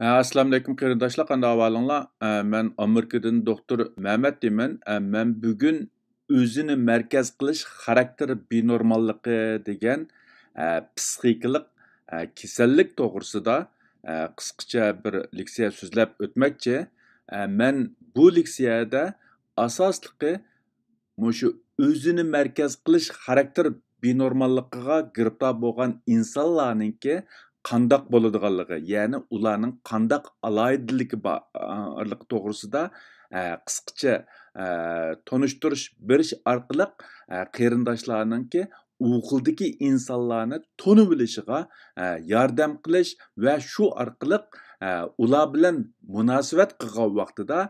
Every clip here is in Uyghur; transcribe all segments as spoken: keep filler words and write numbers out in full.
ھە، ئەسسالامۇئەلەيكۇم قېرىنداشلار، قانداق ئەھۋالىڭلار؟ ھە، مەن ئامېرىكىدىن دوختۇر مەمەت دەيمەن. ھە، مەن بۈگۈن ئۆزىنى مەركەز قىلىش خاراكتېر بىنورماللىقى دېگەن، ھە، پسىخىكىلىق، ھە، كېسەللىك توغرىسىدا، ھە، قىسقىچە بىر لېكسىيە سۆزلەپ ئۆتمەكچى. ھە، مەن بۇ لېكسىيەدە ئاساسلىقى مۇشۇ ئۆزىنى مەركەز قىلىش خاراكتېر بىنورماللىقىغا گىرىپتار بولغان ئىنسانلارنىڭكى قانداق بولىدىغانلىقى، يەنى ئۇلارنىڭ قانداق ئالاھىدىلىكى بارلىقى توغرىسىدا، ئە، قىسقىچە، ئە، تونۇشتۇرۇش بېرىش ئارقىلىق، ئە، قېرىنداشلارنىڭكى ئۇ خىلدىكى ئىنسانلارنى تونۇۋېلىشىغا، ئە، ياردەم قىلىش ۋە شۇ ئارقىلىق، ئە، ئۇلار بىلەن مۇناسىۋەت قىلغان ۋاقتىدا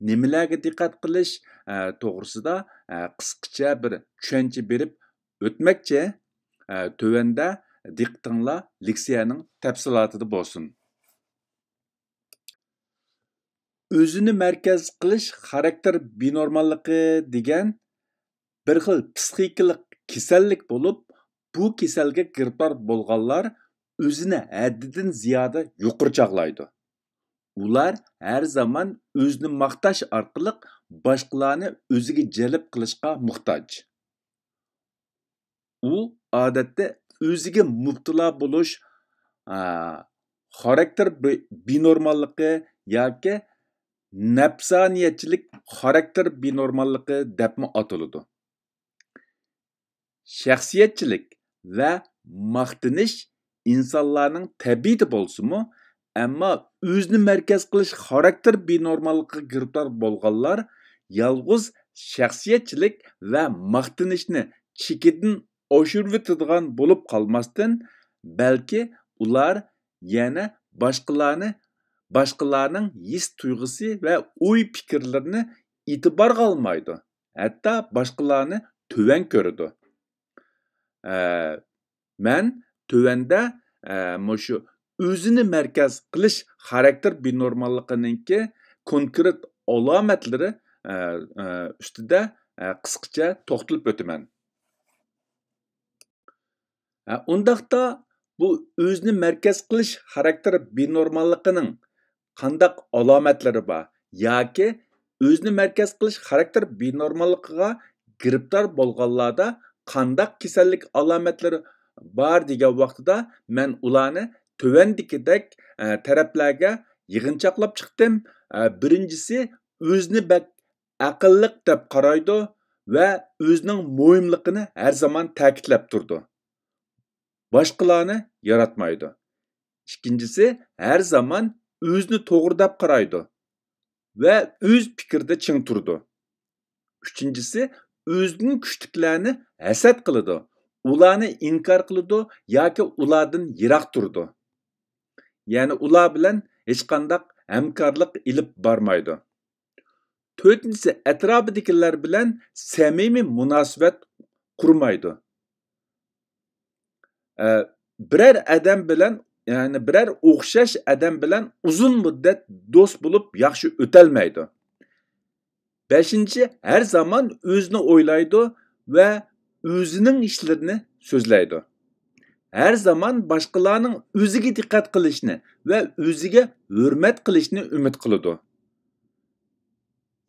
نېمىلەرگە دىققەت قىلىش، ئە، توغرىسىدا، ئە، قىسقىچە بىر چۈشەنچە بېرىپ ئۆتمەكچى. ئە، تۆۋەندە دىققىتىڭلار لېكسىيەنىڭ تەپسىلاتىدا بولسۇن. ئۆزىنى مەركەز قىلىش خاراكتېر بىنورماللىقى دېگەن بىر خىل پسىخىكىلىق كېسەللىك بولۇپ، بۇ كېسەلگە گىرىپتار بولغانلار ئۆزىنى ھەددىدىن زىيادە يۇقىرى چاغلايدۇ. ئۇلار ھەر زامان ئۆزىنى ماختاش ئارقىلىق باشقىلارنى ئۆزىگە جەلپ قىلىشقا موھتاج. ئۇ ئادەتتە ئۆزىگە مۇپتىلا بولۇش، ئا، خاراكتېر بى-، بىنورماللىقى ياكى نەپسانىيەتچىلىك خاراكتېر بىنورماللىقى دەپمۇ ئاتىلىدۇ. شەخسىيەتچىلىك ۋە ماختىنىش ئىنسانلارنىڭ تەبىئىتى بولسىمۇ، ئەمما ئۆزىنى مەركەز قىلىش خاراكتېر بىنورماللىقىغا گىرىپتار بولغانلار يالغۇز شەخسىيەتچىلىك ۋە ماختىنىشنى چېكىدىن ئاشۇرۇۋېتىدىغان بولۇپ قالماستىن، بەلكى ئۇلار يەنە باشقىلارنى، باشقىلارنىڭ ھېس تۇيغۇسى ۋە ئوي پىكىرلىرىنى ئېتىبارغا ئالمايدۇ، ھەتتا باشقىلارنى تۆۋەن كۆرىدۇ. ئە، مەن تۆۋەندە، ئە، مۇشۇ ئۆزىنى مەركەز قىلىش خاراكتېر بىنورماللىقىنىڭكى كونكرېت ئالامەتلىرى، ئە، ئە، ئۈستىدە، ئە، قىسقىچە توختىلىپ ئۆتىمەن. ھە، ئۇنداقتا بۇ ئۆزىنى مەركەز قىلىش خاراكتېر بىنورماللىقىنىڭ قانداق ئالامەتلىرى بار ياكى ئۆزىنى مەركەز قىلىش خاراكتېر بىنورماللىقىغا گىرىپتار بولغانلاردا قانداق كېسەللىك ئالامەتلىرى بار دېگەن ۋاقتىدا، مەن ئۇلارنى تۆۋەندىكىدەك، ئە، تەرەپلەرگە يىغىنچاقلاپ چىقتىم. ئە، بىرىنچىسى، ئۆزىنى بەك ئەقىللىق دەپ قارايدۇ ۋە ئۆزىنىڭ مۇھىملىقىنى ھەر زامان تەكىتلەپ تۇرىدۇ. باشقىلارنى ياراتمايدۇ. ئىككىنچىسى، ھەر زامان ئۆزىنى توغرا دەپ قارايدۇ ۋە ئۆز پىكرىدە چىڭ تۇرىدۇ. ئۈچىنچىسى، ئۆزىدىن كۈچلۈكلەرنى ھەسەت قىلىدۇ، ئۇلارنى ئىنكار قىلىدۇ ياكى ئۇلاردىن يىراق تۇرىدۇ. يەنى ئۇلار بىلەن ھېچقانداق ھەمكارلىق ئېلىپ بارمايدۇ. تۆتىنچىسى، ئەتراپىدىكىلەر بىلەن سەمىمىي مۇناسىۋەت قۇرمايدۇ. ئە، بىرەر ئادەم بىلەن، يەنى بىرەر ئوخشاش ئادەم بىلەن ئۇزۇن مۇددەت دوست بولۇپ ياخشى ئۆتەلمەيدۇ. بەشىنچى، ھەر زامان ئۆزىنى ئويلايدۇ ۋە ئۆزىنىڭ ئىشلىرىنى سۆزلەيدۇ. ھەر زامان باشقىلارنىڭ ئۆزىگە دىققەت قىلىشىنى ۋە ئۆزىگە ھۆرمەت قىلىشىنى ئۈمىد قىلىدۇ.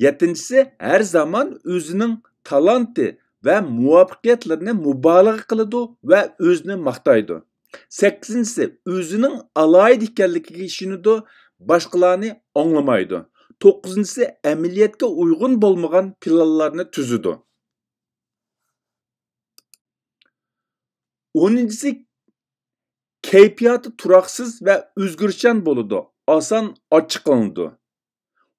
يەتتىنچىسى، ھەر زامان ئۆزىنىڭ تالانتى ۋە مۇۋەپپەقىيەتلىرىنى مۇبالىغە قىلىدۇ ۋە ئۆزىنى ماختايدۇ. سەككىزىنچىسى، ئۆزىنىڭ ئالاھىدە ئىكەنلىكىگە ئىشىنىدۇ، باشقىلارنى ئاڭلىمايدۇ. توققۇزىنچىسى، ئەمەلىيەتكە ئۇيغۇن بولمىغان پىلانلارنى تۈزىدۇ. ئونىنچىسى، كەيپىياتى تۇراقسىز ۋە ئۆزگىرىشچان بولىدۇ، ئاسان ئاچچىقلىنىدۇ.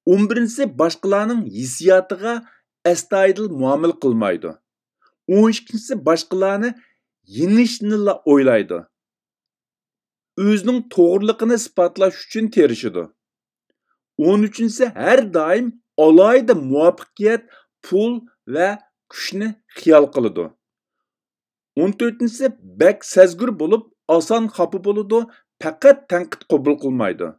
ئون بىرىنچىسى، باشقىلارنىڭ ھېسسىياتىغا ئەستايىدىل مۇئامىلە قىلمايدۇ. ئون ئىككىنچىسى، باشقىلارنى يېڭىشنىلا ئويلايدۇ. ئۆزىنىڭ توغرىلىقىنى ئىسپاتلاش ئۈچۈن تىرىشىدۇ. ئون ئۈچىنچىسى، ھەر دائىم ئالاھىدە مۇۋەپپەقىيەت، پۇل ۋە كۈچنى خىيال قىلىدۇ. ئون تۆتىنچىسى، بەك سەزگۈر بولۇپ، ئاسان خاپا بولىدۇ، پەقەت تەنقىد قوبۇل قىلمايدۇ.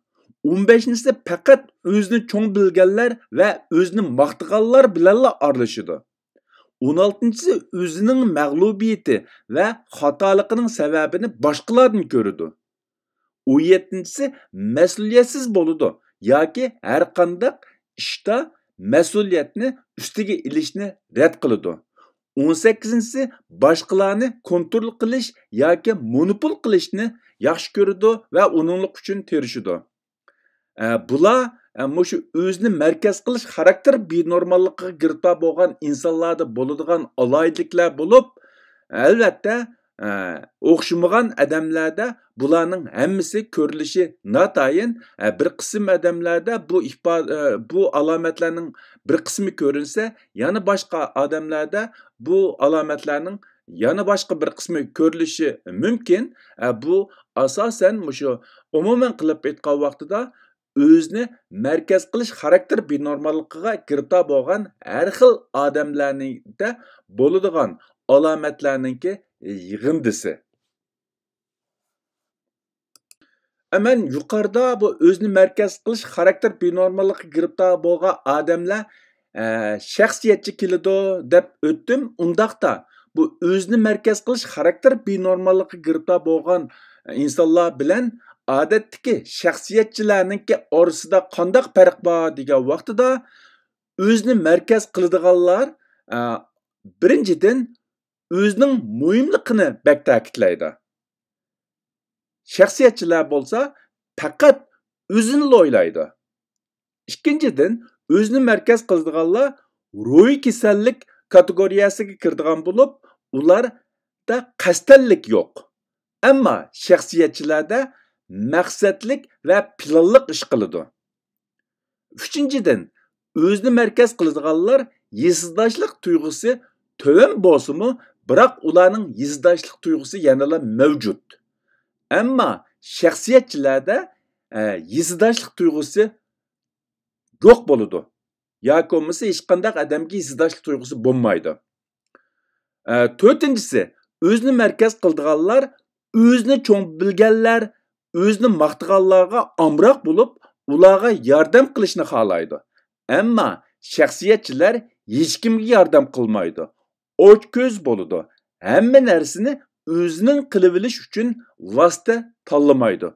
ئون بەشىنچىسى، پەقەت ئۆزىنى چوڭ بىلگەنلەر ۋە ئۆزىنى ماختىغانلار بىلەنلا ئارىلىشىدۇ. ئون ئالتىنچىسى، ئۆزىنىڭ مەغلۇبىيىتى ۋە خاتالىقىنىڭ سەۋەبىنى باشقىلاردىن كۆرىدۇ. ئون يەتتىنچىسى مەسئۇلىيەتسىز بولىدۇ ياكى ھەر قانداق ئىشتا مەسئۇلىيەتنى ئۈستىگە ئېلىشنى رەت قىلىدۇ. ئون سەككىزىنچىسى باشقىلارنى كونترول قىلىش ياكى مونوپول قىلىشنى ياخشى كۆرىدۇ ۋە ئۇنىڭلىق ئۈچۈن تىرىشىدۇ. ئە، بۇلار، ئە، مۇشۇ ئۆزىنى مەركەز قىلىش خاراكتېر بىنورماللىقىغا گىرىپتار بولغان ئىنسانلاردا بولىدىغان ئالاھىدىلىكلەر بولۇپ، ئەلۋەتتە، ئە، ئوخشىمىغان ئادەملەردە بۇلارنىڭ ھەممىسى كۆرۈلۈشى ناتايىن. ئە، بىر قىسىم ئادەملەردە بۇ ئىپا-، ئە، بۇ ئالامەتلەرنىڭ بىر قىسمى كۆرۈنسە، يەنە باشقا ئادەملەردە بۇ ئالامەتلەرنىڭ يەنە باشقا بىر قىسمى كۆرۈلۈشى مۇمكىن. ئە، بۇ ئاساسەن مۇشۇ ئومۇمەن قىلىپ ئېيتقان ۋاقتىدا ئۆزىنى مەركەز قىلىش خاراكتېر بىنورماللىقىغا گىرىپتار بولغان ھەر خىل ئادەملەردە بولىدىغان ئالامەتلەرنىڭكى يىغىندىسى. ئە، مەن يۇقىرىدا بۇ ئۆزىنى مەركەز قىلىش خاراكتېر بىنورماللىققا گىرىپتار بولغان ئادەملەر، ئە، شەخسىيەتچى كېلىدۇ دەپ ئۆتتۈم. ئۇنداقتا، بۇ ئۆزىنى مەركەز قىلىش خاراكتېر بىنورماللىققا گىرىپتار بولغان ئىنسانلار بىلەن ئادەتتىكى شەخسىيەتچىلەرنىڭكى ئارىسىدا قانداق پەرق بار دېگەن ۋاقتىدا، ئۆزىنى مەركەز قىلىدىغانلار، ئە، بىرىنچىدىن، ئۆزىنىڭ مۇھىملىقىنى بەك تەكىتلەيدۇ. شەخسىيەتچىلەر بولسا پەقەت ئۆزىنىلا ئويلايدۇ. ئىككىنچىدىن، ئۆزىنى مەركەز قىلىدىغانلار روھىي كېسەللىك كاتېگورىيەسىگە كىرىدىغان بولۇپ، ئۇلاردا قەستەنلىك يوق. ئەمما شەخسىيەتچىلەردە مەقسەتلىك ۋە پىلانلىق ئىش قىلىدۇ. ئۈچىنچىدىن، ئۆزىنى مەركەز قىلىدىغانلار ھېسداشلىق تۇيغۇسى تۆۋەن بولسىمۇ، بىراق ئۇلارنىڭ ھېسداشلىق تۇيغۇسى يەنىلا مەۋجۇت. ئەمما شەخسىيەتچىلەردە، ئە، ھېسداشلىق تۇيغۇسى يوق بولىدۇ. ياكى بولمىسا ھېچقانداق ئادەمگە ھېسداشلىق تۇيغۇسى بولمايدۇ. ئە، تۆتىنچىسى، ئۆزىنى مەركەز قىلىدىغانلار ئۆزىنى چوڭ بىلگەنلەر، ئۆزىنى ماختىغانلارغا ئامراق بولۇپ، ئۇلارغا ياردەم قىلىشنى خالايدۇ. ئەمما شەخسىيەتچىلەر ھېچكىمگە ياردەم قىلمايدۇ. ئوچكۆز بولىدۇ. ھەممە نەرسىنى ئۆزىنىڭ قىلىۋېلىش ئۈچۈن ۋاسىتە تاللىمايدۇ.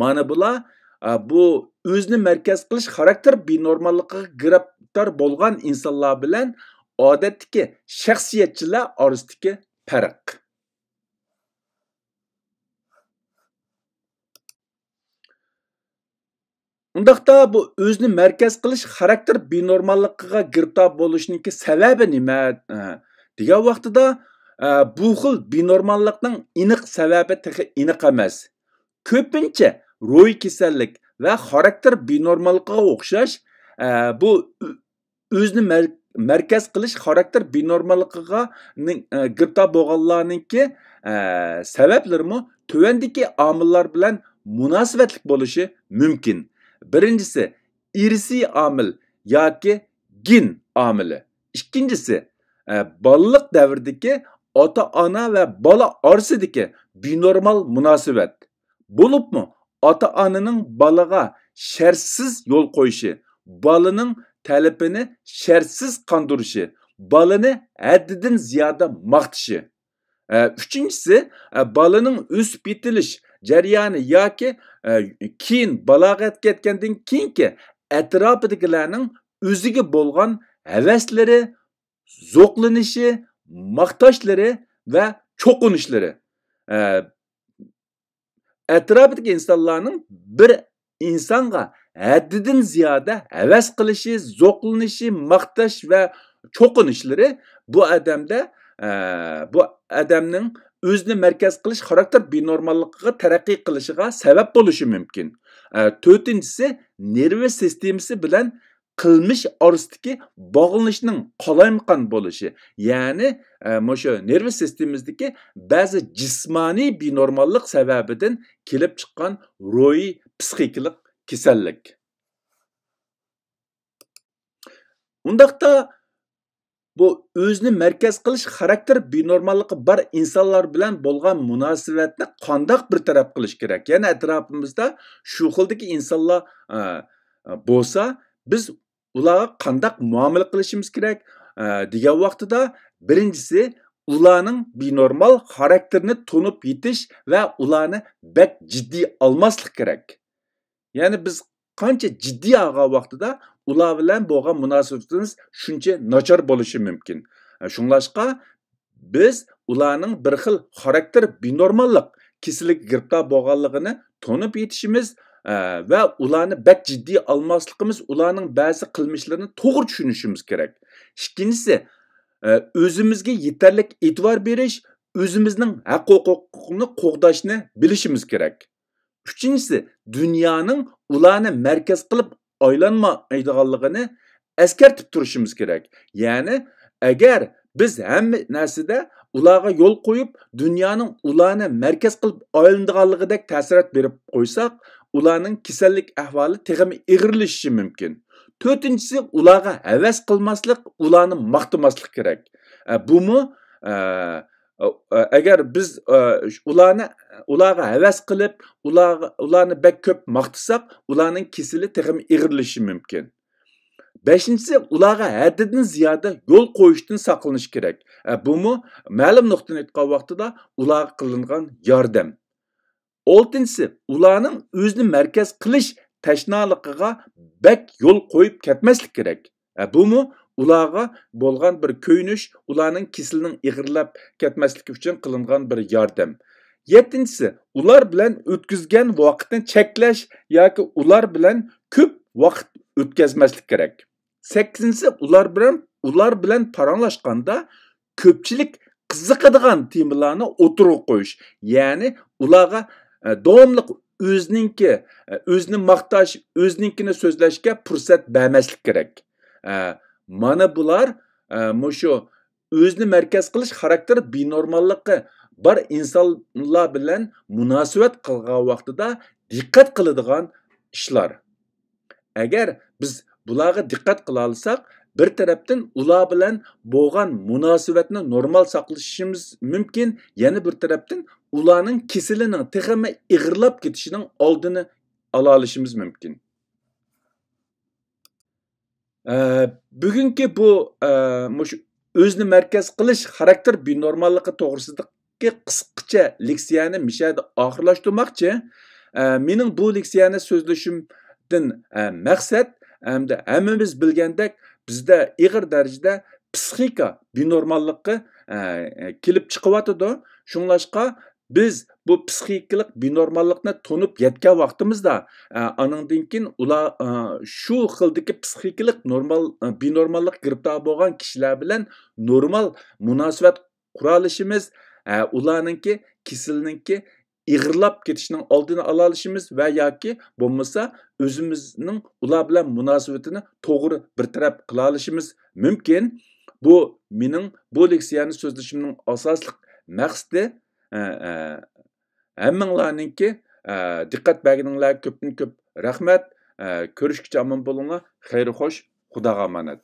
مانا بۇلار، ئا، بۇ ئۆزىنى مەركەز قىلىش خاراكتېر بىنورماللىقىغا گىرىپتار بولغان ئىنسانلار بىلەن ئادەتتىكى شەخسىيەتچىلەر ئارىسىدىكى پەرق. ئۇنداقتا بۇ ئۆزىنى مەركەز قىلىش خاراكتېر بىنورماللىقىغا گىرىپتار بولۇشنىڭكى سەۋەبى نېمە؟ ئە، دېگەن ۋاقتىدا، ئە، بۇ خىل بىنورماللىقنىڭ ئېنىق سەۋەبى تېخى ئېنىق ئەمەس. كۆپىنچە روھىي كېسەللىك ۋە خاراكتېر بىنورماللىقىغا ئوخشاش، ئە، بۇ ئۆ-، ئۆزىنى مەر-، مەركەز قىلىش خاراكتېر بىنورماللىقىغا نىڭ-، ئە، گىرىپتار بولغانلارنىڭكى، ئە، سەۋەبلىرىمۇ تۆۋەندىكى ئامىللار بىلەن مۇناسىۋەتلىك بولۇشى مۇمكىن. بىرىنچىسى، ئىرسىي ئامىل ياكى گېن ئامىلى. ئىككىنچىسى، ئە، بالىلىق دەۋرىدىكى ئاتا-ئانا ۋە بالا ئارىسىدىكى بىنورمال مۇناسىۋەت. بولۇپمۇ ئاتا-ئانىنىڭ بالىغا شەرتسىز يول قويۇشى، بالىنىڭ تەلىپىنى شەرتسىز قاندۇرۇشى، بالىنى ھەددىدىن زىيادە ماختىشى. ئە، ئۈچىنچىسى، ئە، بالىنىڭ ئۆسۈپ يېتىلىش جەريانى ياكى، ئە، كېيىن بالاغەتكە يەتكەندىن كېيىنكى ئەتراپىدىكىلەرنىڭ ئۆزىگە بولغان ھەۋەسلىرى، زوقلىنىشى، ماختاشلىرى ۋە چوقۇنۇشلىرى. ئە، ئەتراپىدىكى ئىنسانلارنىڭ بىر ئىنسانغا ھەددىدىن زىيادە ھەۋەس قىلىشى، زوقلىنىشى، ماختاش ۋە چوقۇنۇشلىرى بۇ ئادەمدە، ئە، بۇ ئادەمنىڭ ئۆزىنى مەركەز قىلىش خاراكتېر بىنورماللىقىغا تەرەققىي قىلىشىغا سەۋەب بولۇشى مۇمكىن. ئە، تۆتىنچىسى، نېرۋا سىستېمىسى بىلەن قىلمىش ئارىسىدىكى باغلىنىشنىڭ قالايمىقان بولۇشى، يەنى، ئە، مۇشۇ نېرۋا سىستېمىسىدىكى بەزى جىسمانىي بىنورماللىق سەۋەبىدىن كېلىپ چىققان روھىي پسىخىكىلىق كېسەللىك. ئۇنداقتا بۇ ئۆزىنى مەركەز قىلىش خاراكتېر بىنورماللىقى بار ئىنسانلار بىلەن بولغان مۇناسىۋەتنى قانداق بىر تەرەپ قىلىش كېرەك؟ يەنى ئەتراپىمىزدا شۇ خىلدىكى ئىنسانلار، ئە، بولسا، بىز ئۇلارغا قانداق مۇئامىلە قىلىشىمىز كېرەك؟ ئە، دېگەن ۋاقتىدا، بىرىنچىسى، ئۇلارنىڭ بىنورمال خاراكتېرىنى تونۇپ يېتىش ۋە ئۇلارنى بەك جىددىي ئالماسلىق كېرەك. يەنى بىز قانچە جىددىي ئالغان ۋاقتىدا، ئۇلار بىلەن بولغان مۇناسىۋىتىمىز شۇنچە ناچار بولۇشى مۇمكىن. شۇڭلاشقا، بىز ئۇلارنىڭ بىر خىل خاراكتېر بىنورماللىق كېسىلىگە گىرىپتار بولغانلىقىنى تونۇپ يېتىشىمىز، ئە، ۋە ئۇلارنى بەك جىددىي ئالماسلىقىمىز، ئۇلارنىڭ بەزى قىلمىشلىرىنى توغرا چۈشىنىشىمىز كېرەك. ئىككىنچىسى، ئە، ئۆزىمىزگە يېتەرلىك ئېتىبار بېرىش، ئۆزىمىزنىڭ ھەق-ھوقۇقىنى قوغداشنى بىلىشىمىز كېرەك. ئۈچىنچىسى، دۇنيانىڭ ئۇلارنى مەركەز قىلىپ ئايلانمايدىغانلىقىنى ئەسكەرتىپ تۇرۇشىمىز كېرەك. يەنى، ئەگەر بىز ھەممە نەرسىدە ئۇلارغا يول قويۇپ، دۇنيانىڭ ئۇلارنى مەركەز قىلىپ ئايلىنىدىغانلىقىدەك تەسىرات بېرىپ قويساق، ئۇلارنىڭ كېسەللىك ئەھۋالى تېخىمۇ ئېغىرلىشىشى مۇمكىن. تۆتىنچىسى، ئۇلارغا ھەۋەس قىلماسلىق، ئۇلارنى ماختىماسلىق كېرەك. ئە، بۇمۇ، ئە، ئە، ئەگەر بىز، ئە، ئۇلارنى، ئۇلارغا ھەۋەس قىلىپ، ئۇلارغا، ئۇلارنى بەك كۆپ ماختىساق، ئۇلارنىڭ كېسىلى تېخىمۇ ئېغىرلىشىشى مۇمكىن. بەشىنچىسى، ئۇلارغا ھەددىدىن زىيادە يول قويۇشتىن ساقلىنىش كېرەك. ئە، بۇمۇ مەلۇم نۇقتىنى ئېيتقان ۋاقتىدا ئۇلارغا قىلىنغان ياردەم. ئالتىنچىسى، ئۇلارنىڭ ئۆزىنى مەركەز قىلىش تەشنالىقىغا بەك يول قويۇپ كەتمەسلىك كېرەك. ئە، بۇمۇ ئۇلارغا بولغان بىر كۆيۈنۈش، ئۇلارنىڭ كېسىلىنىڭ ئېغىرلاپ كەتمەسلىكى ئۈچۈن قىلىنغان بىر ياردەم. يەتتىنچىسى، ئۇلار بىلەن ئۆتكۈزگەن ۋاقىتنى چەكلەش ياكى ئۇلار بىلەن كۆپ ۋاقىت ئۆتكۈزمەسلىك كېرەك. سەككىزىنچىسى، ئۇلار بىلەن، ئۇلار بىلەن پاراڭلاشقاندا كۆپچىلىك قىزىقىدىغان تېمىلارنى ئوتتۇرىغا قويۇش. يەنى ئۇلارغا، ئە، داۋاملىق ئۆزىنىڭكى، ئە، ئۆزىنى ماختاش، ئۆزىنىڭكىنى سۆزلەشكە پۇرسەت بەرمەسلىك كېرەك. ئە، مانا بۇلار، ئە، مۇشۇ ئۆزىنى مەركەز قىلىش خاراكتېر بىنورماللىقى بار ئىنسانلار بىلەن مۇناسىۋەت قىلغان ۋاقتىدا دىققەت قىلىدىغان ئىشلار. ئەگەر بىز بۇلارغا دىققەت قىلالىساق، بىر تەرەپتىن ئۇلار بىلەن بولغان مۇناسىۋەتنى نورمال ساقلىشىمىز مۇمكىن، يەنە بىر تەرەپتىن ئۇلارنىڭ كېسىلىنىڭ تېخىمۇ ئېغىرلاپ كېتىشىنىڭ ئالدىنى ئالالىشىمىز مۇمكىن. ئە، بۈگۈنكى بۇ، ئە، مۇشۇ ئۆزىنى مەركەز قىلىش خاراكتېر بىنورماللىقى توغرىسىدىكى قىسقىچە لېكسىيەنى مىشەدە ئاخىرلاشتۇرماقچى. ئە، مېنىڭ بۇ لېكسىيەنى سۆزلىشىمدىن، ئە، مەقسەت، ھەمدە ھەممىمىز بىلگەندەك، بىزدە ئېغىر دەرىجىدە پسىخىكا بىنورماللىقى، ئە، كېلىپ چىقىۋاتىدۇ. شۇڭلاشقا، بىز بۇ پسىخىكىلىق بىنورماللىقنى تونۇپ يەتكەن ۋاقتىمىزدا، ئە، ئانىڭدىن كېيىن ئۇلار، ئە، شۇ خىلدىكى پسىخىكىلىق نورمال، ئە، بىنورماللىققا گىرىپتار بولغان كىشىلەر بىلەن نورمال مۇناسىۋەت قۇرالىشىمىز، ئە، ئۇلارنىڭكى كېسىلىنىڭكى ئېغىرلاپ كېتىشىنىڭ ئالدىنى ئالالىشىمىز ۋە ياكى بولمىسا ئۆزىمىزنىڭ ئۇلار بىلەن مۇناسىۋىتىنى توغرا بىر تەرەپ قىلالىشىمىز مۇمكىن. بۇ مېنىڭ بۇ لېكسىيەنى سۆزلىشىمنىڭ ئاساسلىق مەقسىتى. ئە، ئە، ھەممىڭلارنىڭكى، ئە، دىققەت بەرگىنىڭلارغا كۆپتىن كۆپ رەھمەت. ئە، كۆرۈشكىچە ئامان بولۇڭلار. خەير خوش، خۇداغا ئامانەت.